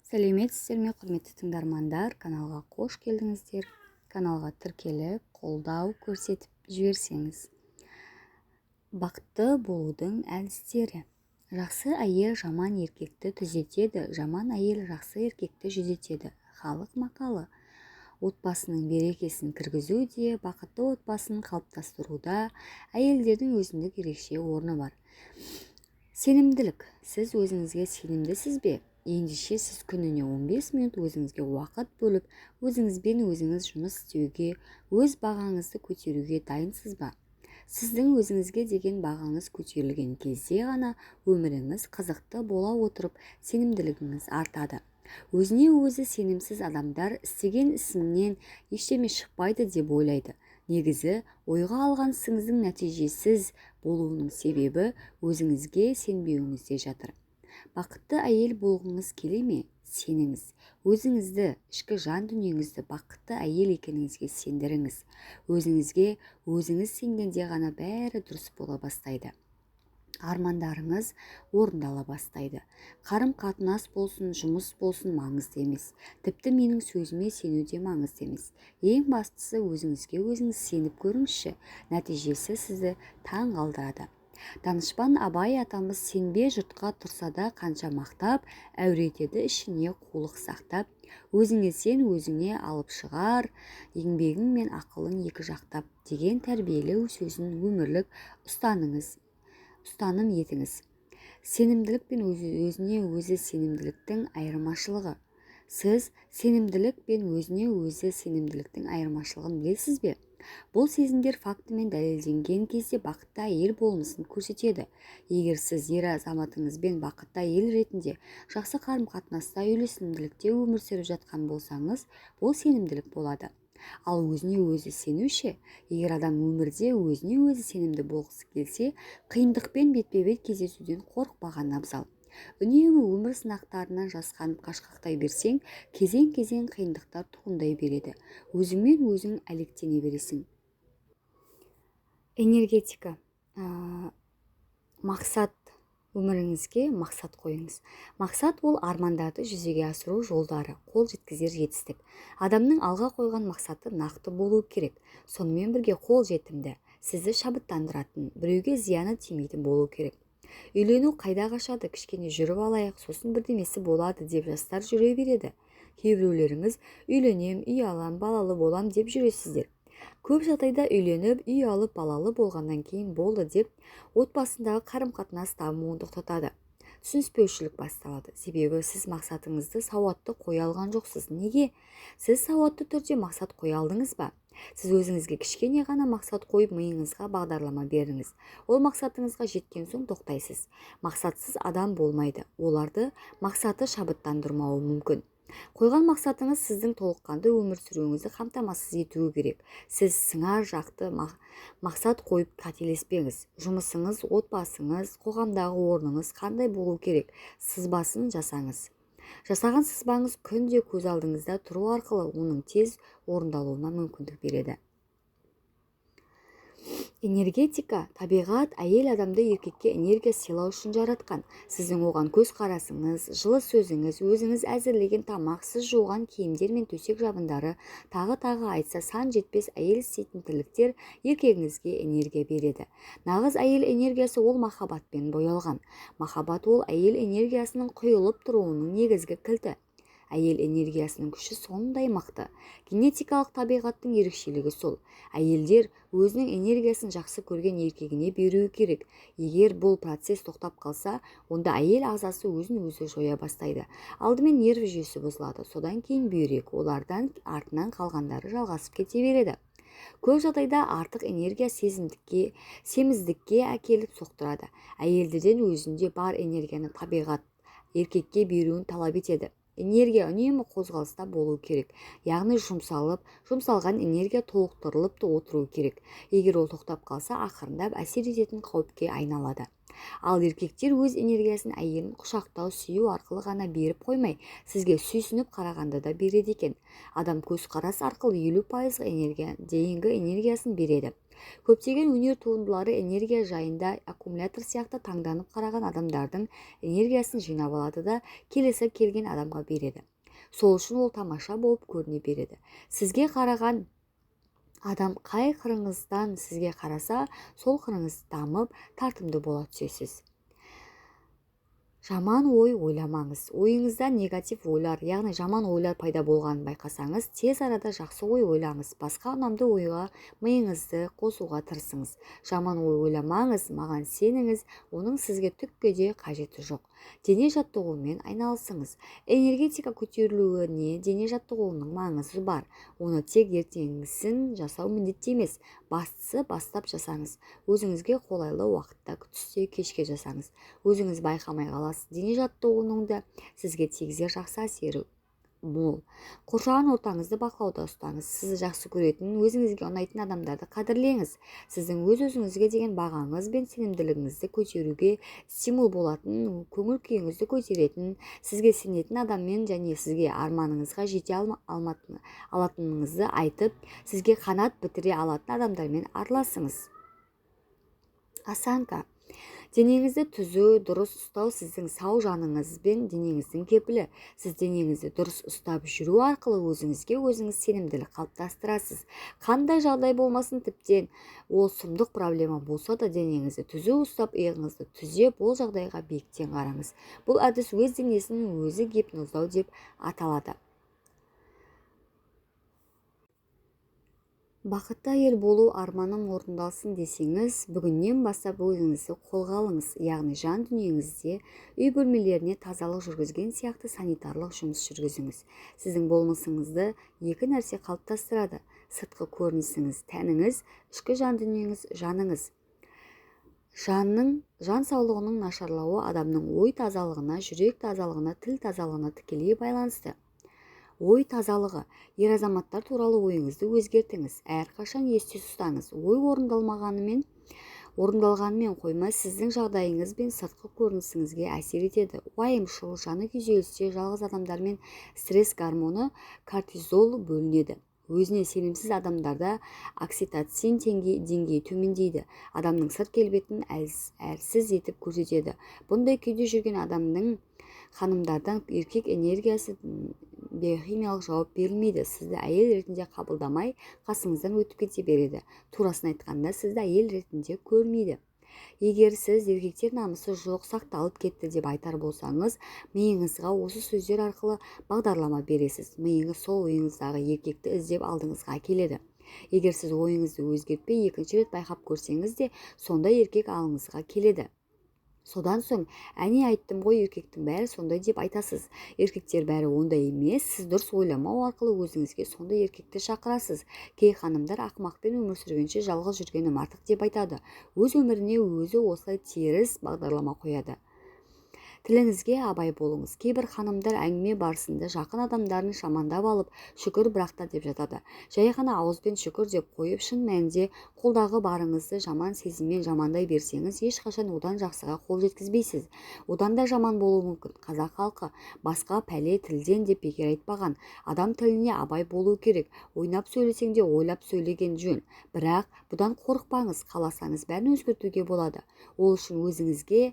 Сәлеметсіздер ме, құрметті тыңдармандар! Каналға қош келдіңіздер! Каналға тіркеліп, қолдау көрсетіп жіберсеңіз. Бақытты болудың әдістері. Жақсы әйел жаман еркекті түзетеді, жаман әйел жақсы еркекті жүдетеді. Халық мақалы. Отбасының берекесін кіргізуде, бақытты отбасын қалыптастыруда әйелдердің өзіндік ерекше орны бар. Сенімділік. Сіз өзіңізге сенімдісіз бе? Ендеше сіз күніне 15 минут өзіңізге уақыт бөліп, өзіңізбен өзіңіз жұмыс істеуге, өз бағаңызды көтеруге дайынсыз ба? Сіздің өзіңізге деген бағаңыз көтерілген кезде ғана өміріңіз қызықты бола отырып, сенімділігіңіз артады. Өзіне өзі сенімсіз адамдар істеген ісінен ештеме шықпайды деп ойлайды. Негізі, ойға алған ісіңіздің нәтижесіз болуының себебі өзіңізге сенбеуіңізде жатыр. Бақытты әйел болғыңыз келе ме? Сеніңіз. Өзіңізді, ішкі жан дүниеңізді бақытты әйел екеніңізге сендіріңіз. Өзіңізге өзіңіз сенгенде ғана бәрі дұрыс бола бастайды. Армандарыңыз орындала бастайды. Қарым-қатынас болсын, жұмыс болсын, маңызды емес. Тіпті менің сөзіме сену де маңызды емес. Ең бастысы, өзіңізге өзіңіз сеніп көріңізші. Нәтижесі сізді таң қалдырады. Данышпан Абай атамыз: «Сенбе жұртқа, тұрса да қанша мақтап, әуре етеді ішіне қулық сақтап. Өзіңе сен, өзіңе алып шығар еңбегің мен ақылың екі жақтап», – деген тәрбиелеу сөзін өмірлік ұстаным етіңіз. Сенімділік пен өзіне өзі сенімділіктің айырмашылығы. Сіз сенімділік пен өзіне өзі сенімділіктің айырмашылығын білесіз бе? Бұл сезімдер фактімен дәлелденген кезде бақытты әйел болмысын көрсетеді. Егер сіз ер азаматыңызбен бақытты әйел ретінде жақсы қарым-қатынаста, үйлесімділікте өмір сүріп жатқан болсаңыз, бұл сенімділік болады. Ал өзіне өзі сену ше? Егер адам өмірде өзіне өзі сенімді болғысы келсе, қиындықпен бетпе-бет кездесуден қорықпаған абзал. Үнемі өмір сынақтарынан жасқанып, қашқақтай берсең, кезең-кезең қиындықтар туындай береді. Өзіңмен өзің әлектене бересің. Энергетика. Мақсат. Өміріңізге мақсат қойыңыз. Мақсат – ол армандарды жүзеге асыру жолдары, қол жеткізер жетістік. Адамның алға қойған мақсаты нақты болуы керек. Сонымен бірге қол жетімді, сізді шабыттандыратын, біреуге зияны тимейтін болу керек. Үйлену қайда қашады, кішкене жүріп алайық, сосын бірдемесі болады деп жастар жүре береді. Кейбіреулеріңіз үйленем, үй алам, балалы болам деп жүресіздер. Көп жағдайда үйленіп, үй алып, балалы болғаннан кейін болды деп, отбасындағы қарым-қатынас дамуын тоқтатады. Түсініспеушілік басталады. Себебі сіз мақсатыңызды сауатты қоя алған жоқсыз. Неге? Сіз сауатты түрде мақсат қоя алдыңыз ба? Сіз өзіңізге кішкене ғана мақсат қойып, миыңызға бағдарлама беріңіз. Ол мақсатыңызға жеткен соң тоқтайсыз. Мақсатсыз адам болмайды. Оларды мақсаты шабыттандырмауы мүмкін. Қойған мақсатыңыз сіздің толыққанды өмір сүруіңізді қамтамасыз етуі керек. Сіз сыңар жақты мақсат қойып қателеспеңіз. Жұмысыңыз, отбасыңыз, қоғамдағы орныңыз қандай болу керек? Сызбасын жасаңыз. Жасаған сызбаңыз күнде көз алдыңызда тұру арқылы оның тез орындалуына мүмкіндік береді. Энергетика. Табиғат әйел адамды еркекке энергия сыйлау үшін жаратқан. Сіздің оған көзқарасыңыз, жылы сөзіңіз, өзіңіз әзірлеген тамақ, сіз жуған киімдер мен төсек жабындары, тағы-тағы айтса сан жетпес әйел істейтін тірліктер еркегіңізге энергия береді. Нағыз әйел энергиясы – ол махаббатпен боялған. Махаббат – ол әйел энергиясының құйылып тұруының негізгі кілті. Әйел энергиясының күші сондай мықты. Генетикалық табиғаттың ерекшелігі сол. Әйелдер өзінің энергиясын жақсы көрген еркегіне беруі керек. Егер бұл процесс тоқтап қалса, онда әйел ағзасы өзін өзі жоя бастайды. Алдымен нерв жүйесі бұзылады, содан кейін бүйрек, олардан артынан қалғандары жалғасып кете береді. Көп жағдайда артық энергия сезімдікке, семіздікке әкеліп соқтырады. Әйелдерден өзінде бар энергияны табиғат еркекке беруін талап етеді. Энергия үнемі қозғалыста болу керек, яғни жұмсалып, жұмсалған энергия толықтырылып та отыру керек. Егер ол тоқтап қалса, ақырындап әсер ететін қауіпке айналады. Ал еркектер өз энергиясын әйелін құшақтау, сүю арқылы ғана беріп қоймай, сізге сүйсініп қарағанда да береді екен. Адам көзқарас арқылы 50% энергия дейінгі энергиясын береді. Көптеген өнер туындылары энергия жайында аккумулятор сияқты таңданып қараған адамдардың энергиясын жинап алады да келесі келген адамға береді. Сол үшін ол тамаша болып көріне береді. Сізге қараған адам қай қырыңыздан сізге қараса, сол қырыңыз дамып, тартымды бола түсесіз. Жаман ой ойламаңыз. Ойыңызда негатив ойлар, яғни жаман ойлар пайда болғанын байқасаңыз, тез арада жақсы ой ойлаңыз. Басқа ұнамды ойға миыңызды қосуға тырысыңыз. Жаман ой ойламаңыз, маған сеніңіз, оның сізге түкке де қажеті жоқ. Дене жаттығуымен айналысыңыз. Энергетика көтерілуіне дене жаттығуының маңызы бар. Оны тек ертеңгісін жасау міндетті емес. Бастысы бастап жасаңыз. Өзіңізге қолайлы уақытта, түсте, кешке жасаңыз. Өзіңіз байқамай қаласыз. Дене жаттығуының да сізге тигізер жақсы әсері мол. Қоршаған ортаңызды бақылауда ұстаңыз. Сізді жақсы көретін, өзіңізге ұнайтын адамдарды қадірлеңіз. Сіздің өз-өзіңізге деген бағаңыз бен сенімділігіңізді көтеруге стимул болатын, көңіл күйіңізді көтеретін, сізге сенетін адаммен және сізге арманыңызға жете алатыныңызды айтып, сізге қанат бітіре алатын адамдармен араласыңыз. Осанка. Денеңізді түзу, дұрыс ұстау сіздің сау жаныңыз бен денеңіздің кепілі. Сіз денеңізді дұрыс ұстап жүру арқылы өзіңізге өзіңіз сенімділік қалыптастырасыз. Қандай жағдай болмасын, тіптен ол сұмдық проблема болса да, денеңізді түзу ұстап, иығыңызды түзеп, ол жағдайға биіктен қараңыз. Бұл әдіс өз денесін өзі гипноздау деп аталады. Бақытты әйел болу арманым орындалсын десеңіз, бүгіннен бастап өзіңізді қолға алыңыз, яғни жан дүниеңізде үй бөлмелеріне тазалық жүргізген сияқты санитарлық жұмыс жүргізіңіз. Сіздің болмысыңызды екі нәрсе қалыптастырады: сыртқы көрінісіңіз, тәніңіз, ішкі жан дүниеңіз, жаныңыз. Жан саулығының нашарлауы адамның ой тазалығына, жүрек тазалығына, тіл тазалығына тікелей байланысты. Ой тазалығы. Ер азаматтар туралы ойыңызды өзгертіңіз. Әрқашан есте ұстаңыз. Ой орындалғанымен қоймай, сіздің жағдайыңыз бен сыртқы көрінісіңізге әсер етеді. Уайымшыл, жаны күйзелісте жалғыз адамдармен стресс гормоны кортизол бөлінеді. Өзіне сенімсіз адамдарда окситоцин деңгейі төмендейді. Адамның сырт келбетін әлсіз етіп көрсетеді. Бұндай күйде жүрген адамның ханымдардан еркек энергиясы биохимиялық жауап берілмейді. Сізді әйел ретінде қабылдамай, қасыңыздан өтіп кете береді. Турасын айтқанда, сізді әйел ретінде көрмейді. Егер сіз еркектер намысы жоқ, сақталып кетті деп айтар болсаңыз, миыңызға осы сөздер арқылы бағдарлама бересіз. Миыңыз сол ойыңыздағы еркекті іздеп алдыңызға келеді. Егер сіз ойыңызды өзгертпей екінші рет байқап көрсеңіз де, сондай еркек алдыңызға келеді. Содан соң, әне айттым ғой, еркектің бәрі сондай деп айтасыз. Еркектер бәрі ондай емес, сіз дұрыс ойламау арқылы өзіңізге сондай еркекті шақырасыз. Кей ханымдар ақымақпен өмір сүргенше жалғыз жүргенім артық деп айтады. Өз өміріне өзі осылай теріс бағдарлама қояды. Тіліңізге абай болыңыз. Кейбір ханымдар әңгіме барысында жақын адамдарын шамандап алып, шүкір бірақта деп жатады. Жай ғана ауызбен шүкір деп қойып, шын мәнінде қолдағы барыңызды жаман сезіммен жамандай берсеңіз, ешқашан одан жақсыға қол жеткізбейсіз. Одан да жаман болуы мүмкін. Қазақ халқы басқа пәле тілден деп бекер айтпаған. Адам тіліне абай болу керек. Ойнап сөйлесең де ойлап сөйлеген жөн. Бірақ бұдан қорықпаңыз, қаласаңыз бәрін өзгертуге болады. Ол үшін өзіңізге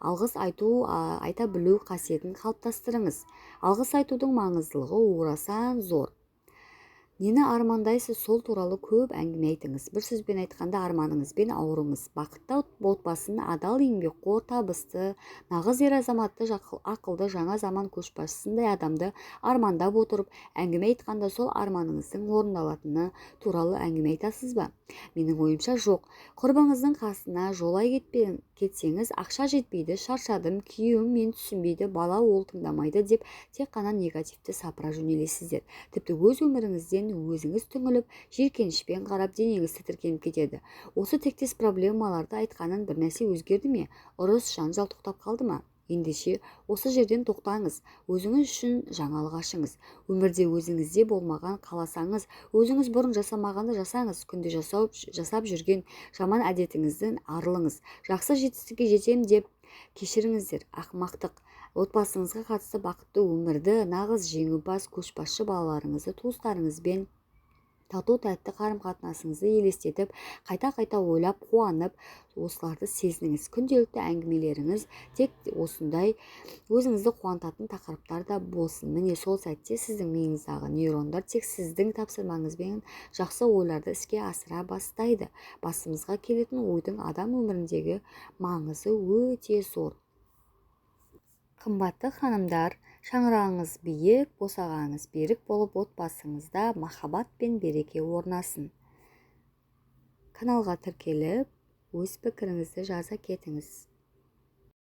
алғыс айта білу қасиетін қалыптастырыңыз. Алғыс айтудың маңыздылығы орасан зор. Нені армандайсыз, сол туралы көп әңгіме айтыңыз. Бір сөзбен айтқанда, арманыңызбен ауырыңыз. Бақытты отбасын, адал еңбекқор, табысты, нағыз ер азаматты, ақылды, жаңа заман көшбасшысындай адамды армандап отырып, әңгіме айтқанда сол арманыңыздың орындалатыны туралы әңгіме айтасыз ба? Менің ойымша, жоқ. Құрбыңыздың қасына жолай кетсеңіз, ақша жетпейді, шаршадым, күйеуім мен түсінбейді, бала ол тыңдамайды деп тек қана негативті сапыра жөнелесіздер. Тіпті өз өміріңізден өзіңіз түңіліп, жиіркенішпен қарап, денеңіз тітіркеніп кетеді. Осы тектес проблемаларды айтқанын бір нәрсе өзгерді ме? Ұрыс, жанжал тоқтап қалды ма? Ендеше осы жерден тоқтаңыз, өзіңіз үшін жаңалық ашыңыз. Өмірде өзіңізде болмаған қаласаңыз, өзіңіз бұрын жасамағанды жасаңыз, күнде жасап жүрген жаман әдетіңізден арылыңыз. Жақсы жетістікке жетем деп кешіріңіздер, ақымақтық. Отбасыңызға қатысты бақытты өмірді, нағыз жеңімпаз көшбасшы балаларыңызды, туыстарыңызбен тату-тәтті қарым-қатынасыңызды елестетіп, қайта-қайта ойлап, қуанып, осыларды сезініңіз. Күнделікті әңгімелеріңіз тек осындай өзіңізді қуантатын тақырыптар да болсын. Міне, сол сәтте сіздің миыңыздағы нейрондар тек сіздің тапсырмаңызбен жақсы ойларды іске асыра бастайды. Басымызға келетін ойдың адам өміріндегі маңызы өте зор. Қымбатты ханымдар, шаңырағыңыз биік, босағаңыз берік болып, отбасыңызда махаббат пен береке орнасын. Каналға тіркеліп, өз пікіріңізді жаза кетіңіз.